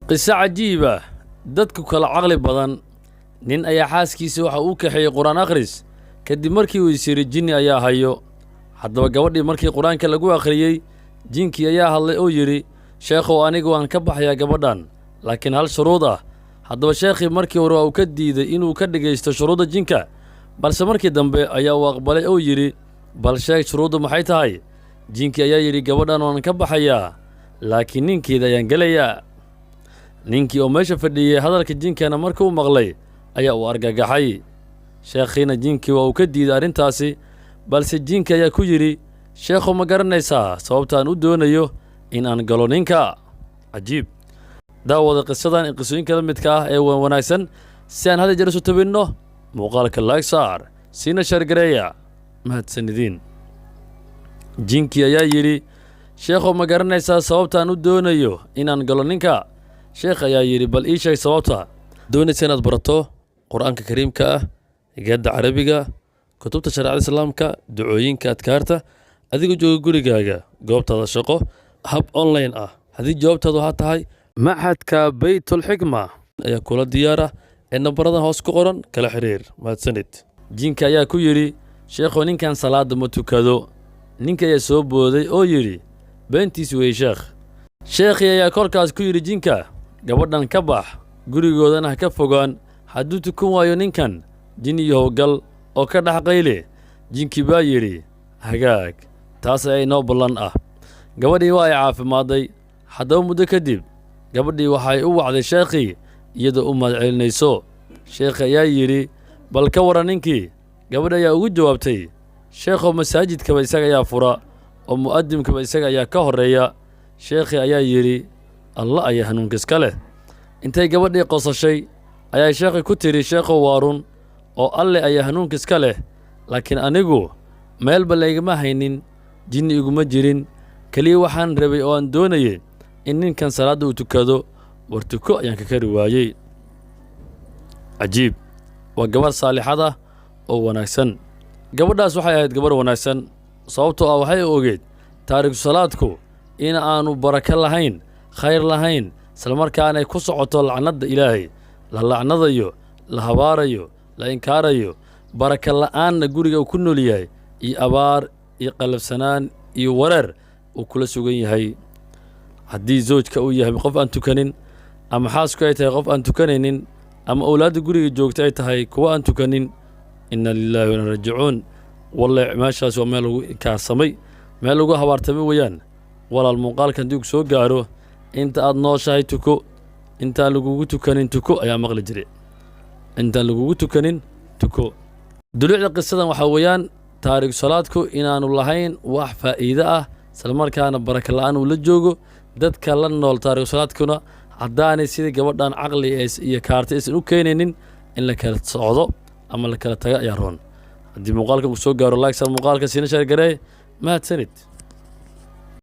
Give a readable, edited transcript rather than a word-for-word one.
Qiso cajiib ah, dadku kala caqli badan. Nin ayaa xaaskiisa waxa uu kaxeeyey Qur-aan akhris kadib markii uu is yidhi jinni ayaa hayo. Haddaba gabadhii markii Qur-aanka lagu akhriyey, jinkii ayaa hadlay oo yidhi: "Sheekhow, anigu waan ka baxayaa gabadhan, laakiin hal shuruud ah." Haddaba sheekhii markii hore waa uu ka diiday inuu ka dhegaysto shuruudda jinka, balse markii dambe ayaa uu aqbalay oo yidhi: "Bal sheeg, shuruuddu maxay tahay?" Jinkii ayaa yidhi: "Gabadhan waan ka baxayaa, laakiin ninkeeda ayaan gelayaa." Ninkii oo meesha fadhiyey hadalka jinkana markii uu maqlay ayaa uu argagaxay. Sheekhiina jinkii waa uu ka diiday arrintaasi, balse jinki ayaa ku yidhi: "Sheekhu, ma garanaysaa sababta aan u doonayo in aan galo ninka?" Cajiib. Daawada qisadan iyo qisooyinka la midka ah ee wan wanaagsan si aan had jeer isu tabinno, muuqaalka like saar, siina share gareeya. Mahadsanidin. Jinkii ayaa yidhi: "Sheekhow, ma garanaysaa sababta aan u doonayo inaan galo ninka?" Sheekh ayaa yidhi: "Bal ii sheeg sababta." Doonaysa inaad barato Qur-aanka Kariimka ah, higaadda Carabiga, kutubta shareecada Islaamka, ducooyinka, adkaarta, adigoo jooga gurigaaga, goobtaada shaqo, hab online ah? Haddii jawaabtaadu waxaa tahay, Maxadka Baytulxikma ayaa kula diyaara ee nambaradan hoos ku qoran kala xiriir. Mahadsanid. Jinka ayaa ku yidhi: "Sheekhow, ninkan salaadda ma tukado." Ninka ayaa soo booday oo yidhi: "Beentiis weeye, sheekh." Sheekhii ayaa kolkaas ku yidhi jinka: "Gabadhan ka bax, gurigoodana ha ka fogaan. Hadduu tukan waayo ninkan, jin iyo howlgal oo ka dhex qayle." Jinkii baa yidhi: "Hagaag, taas ayaa inoo ballan ah." Gabadhii waa ay caafimaadday. Haddaba muddo kadib gabadhii waxay u wacday sheekhii iyadoo u mahadcelinayso. Sheekhi ayaa yidhi: "Bal ka waran ninkii?" Gabadhi ayaa ugu jawaabtay: "Sheekhow, masaajidkaba isaga ayaa fura oo mu'adimkaba isaga ayaa ka horreeya." Sheekhii ayaa yidhi: "Alla ayaa hanuunka iska leh." Intay gabadhii qosashay ayaa sheekhii ku tidhi: "Sheekhow, waa run oo Alle ayaa hanuunka iska leh, laakiin anigu meelba laygama haynin, jinni iguma jirin. Keliya waxaan rabay oo aan doonayay in ninkan salaadda uu tukado. War tuko ayaan ka kari waayey." Cajiib. Waa gabarh saalixad ah oo wanaagsan. Gabadhaas waxay ahayd gabarh wanaagsan, sababtoo ah waxay ogeed taariku salaadku in aanu barako lahayn, khayr lahayn, islamarkaanay ku socoto lacnadda Ilaahay, la lacnadayo, la habaarayo, la inkaarayo, baraka la'aanna guriga uu ku nool yahay iyo abaar iyo qalabsanaan iyo wareer uu kula sugan yahay. Haddii zoojka uu yahay qof aan tukanin, ama xaasku ay tahay qof aan tukanaynin, ama owlaadda guriga joogta ay tahay kuwa aan tukanin, inna lilaahi wa inna raajicuun. Walle meeshaas waa meel lagu inkaarsamay, meel lagu habaartamay weeyaan. Walaal, muuqaalkan haddii ku soo gaaro, inta aad nooshahay tuko, intaan lagugu tukanin tuko ayaa maqli jiray. Intaan lagugu tukanin tuko. Dulucda qisadan waxaa weeyaan taariku salaadku inaanu lahayn wax faa'iido ah, islamarkaana baraka la'aan uu la joogo dadka la nool taariku salaadkuna. Haddaanay sidii gabadhan caqli iyo kaarti aysan u keenaynin, in la kala socdo ama la kala tago ayaa roon. Haddii muuqaalkan uu soo gaaro, like saar muuqaalka, siina share garee. Mahadsanid.